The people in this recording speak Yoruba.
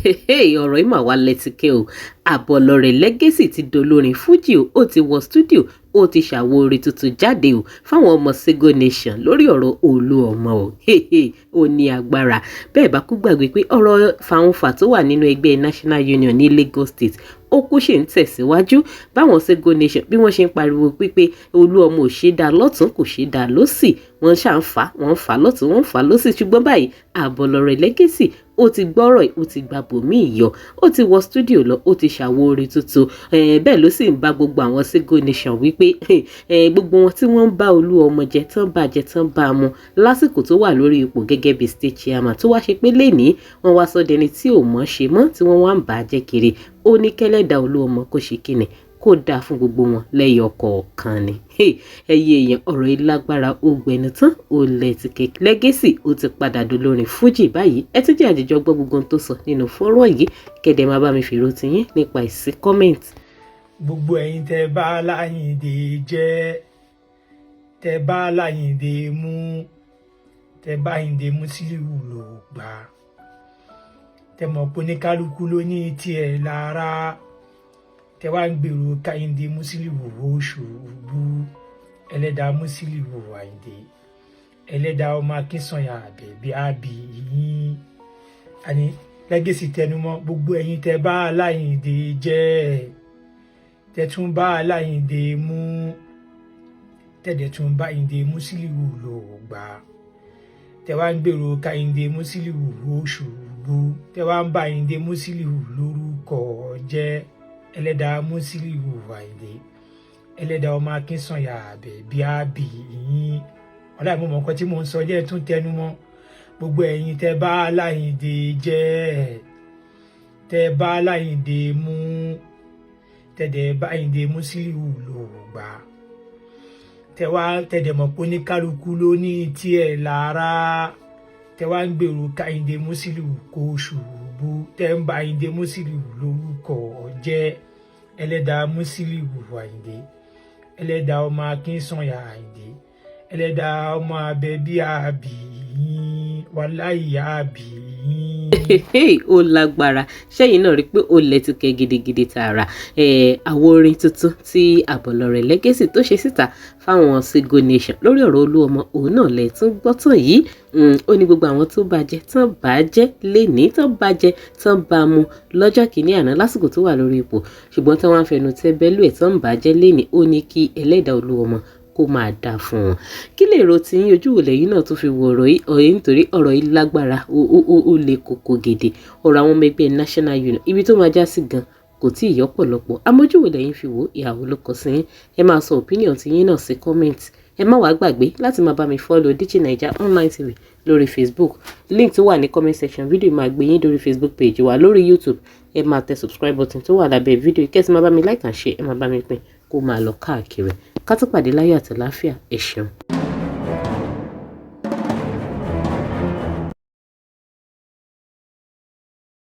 Ọ̀rọ̀ yìí mà wá lẹ́tìkẹ́ o. Àbọ̀lọ́rẹ̀ Legacy ti dolórin Fuji o. Ó ti wọ studio, ó ti ṣàwo orin tuntun jáde o fáwọn ọmọ Sego Nation lórí ọ̀rọ̀ Olúọmọ o. Ó ní agbára bẹ́ẹ̀. Bá kú gbàgbé pé ọ̀rọ̀ fàǹfà tó wà nínú ẹgbẹ́ National Union ní Lagos State, ó kú ṣe ń tẹ̀síwájú. Báwọn Sego Nation bí wọ́n ṣe ń pariwo pípé Olúọmọ ò ṣe dáa lọ́tún, kò ṣe dáa lọ́sì, wọ́n ṣà ń fà, wọ́n ń fà lọ́tún, wọ́n ń fà lọ́sì. Ṣùgbọ́n báyìí, Àbọ̀lọ́rẹ̀ Legacy ó ti gbọ́rọ̀, ó ti gba bòmíì yọ, ó ti wọ studio lọ, ó ti ṣàwo orin tuntun. Bẹ́ẹ̀ ló sì ń bá gbogbo àwọn Sego Nation wípé gbogbo wọn tí wọ́n ń bá Olúọmọ jẹ tán, bá jẹ tán, bá mu lásìkò tó wà lórí ipò gẹ́gẹ́ bí state chairman, tó wá ṣe pé lẹ́nìí wọ́n wá sọ́dẹni tí ò mọ̀ ṣe mọ́, tí wọ́n wá ń bà á jẹ́ kiri, ó ní kẹ́lẹ́dàá Olúọmọ kó ṣe kíni, kó dáa fún gbogbo wọn lẹ́yọ kọ̀ọ̀kan ni. Ẹyẹ èèyàn, ọ̀rọ̀ yìí lágbára, ó gbẹnu tán, ó lẹ́tìkẹ́. Legacy ó ti padà dolórin Fuji báyìí. Ẹ tún jẹ́ àjẹjọ́ gbọ́ gbogbo ohun tó sọ nínú fọ́rọ̀ yìí, kẹ̀dẹ̀ máa bá mi fèrò tiyín nípa ìsí comment. Gbogbo ẹ̀yin tẹ́ bá Láyìndé jẹ́, tẹ́ bá Láyìndé mú, tẹ́ bá Àyìndé Musiliu ló gbà, tẹ́ mọ̀ pé oníkálukú ló ní tiẹ̀ lára, tẹ́ wá ń gbèrò káyìndé Musiliu ó ṣubú, ẹlẹ́dàá Musiliu Àyìndé, ẹlẹ́dàá ọmọ Akínsànyà, àbẹ̀bí àbí yín. Àní Legacy tẹnumọ́, gbogbo ẹ̀yin tẹ́ bá Láyìndé jẹ́, tẹ́ tún bá Láyìndé mú, tẹ́dẹ̀ tún bá Àyìndé Musiliu ló gbà, tẹ́ wá ń gbèrò káyìndé Musiliu ó ṣubú, tẹ́ wá ń bá Àyìndé Musiliu lórúkọ jẹ́, ẹlẹ́dàá Musiliu Àyìndé, ẹlẹ́dàá ọmọ Akínsànyà, àbẹ̀bí àbí yín. Ọ̀la ìmọ̀ nǹkan tí mò ń sọ jẹ́ tún tẹnu mọ́. Gbogbo ẹ̀yin tẹ́ bá Láyìndé jẹ́, tẹ́ bá Láyìndé mú, tẹ́dẹ̀ bá Àyìndé Musiliu ló gbà, tẹ́ wá tẹ́dẹ̀ mọ̀ pé oníkálukú ló ní tiẹ̀ lára, tẹ́ wá ń gbèrò káyìndé Musiliu kó ṣubú, tẹ́ ń bá Àyìndé Musiliu lórúkọ jẹ́, ẹlẹ́dàá Musiliu Àyìndé, ẹlẹ́dàá ọmọ Akínsànyà Àyìndé, ẹlẹ́dàá ọmọ Abẹ́bí àbí yín, wàláyé àbí yín. Ó lágbára. Ṣẹ́yìn náà rí i pé ó lẹ́tìkẹ́ gidigidi tààrà. Àwo orin tuntun tí Àbọ̀lọ́rẹ̀ Legacy tó ṣe síta fáwọn Sego Nation lórí ọ̀rọ̀ Olúọmọ, òun náà lẹ̀ tún gbọ́ tán yìí. Ó ní gbogbo àwọn tó bàjẹ́ tán bàjẹ́ lénìí, tán bàjẹ́ tán bá mu lọ́jọ́ kìíní àná lásìkò tó wà lórí ipò, ṣùgbọ́n tí wọ́n á fẹnu tẹ́ bẹ́lú ẹ̀ tán bàjẹ́ lénìí, ó ní kí ẹlẹ́dàá Olúọmọ kó máa dáa fún wọn. Kí lè ro tí ojú wo lẹ́yìn náà tó fi wo ọ̀rọ̀ yìí ọ̀rẹ́? Nítorí ọ̀rọ̀ yìí lágbára, ó le koko gèdè. Ọ̀rọ̀ àwọn ọmọ ẹgbẹ́ National Union, ibi tó máa já sí gan kò tí ì yọ́pọ̀lọpọ̀. Amójú wo lẹ́yìn fi wò? Ìyàwó ló kọ sí yín. Ẹ máa sọ opinion tí yín náà sí comment. Ẹ má wàá gbàgbé láti máa bá mi follow Digi Naija Online TV lórí Facebook. Link tó wà ní comment section fídíò máa gbé yín lórí Facebook page wa. Lórí YouTube, ẹ máa tẹ subscribe button tó wà lábẹ́ fídíò, kẹ́sì máa bá mi like and share, ẹ máa bá mi pín kó máa lọ káàkiri. Ká tó pàdé láyọ̀ àti àlàáfíà, ẹ ṣeun.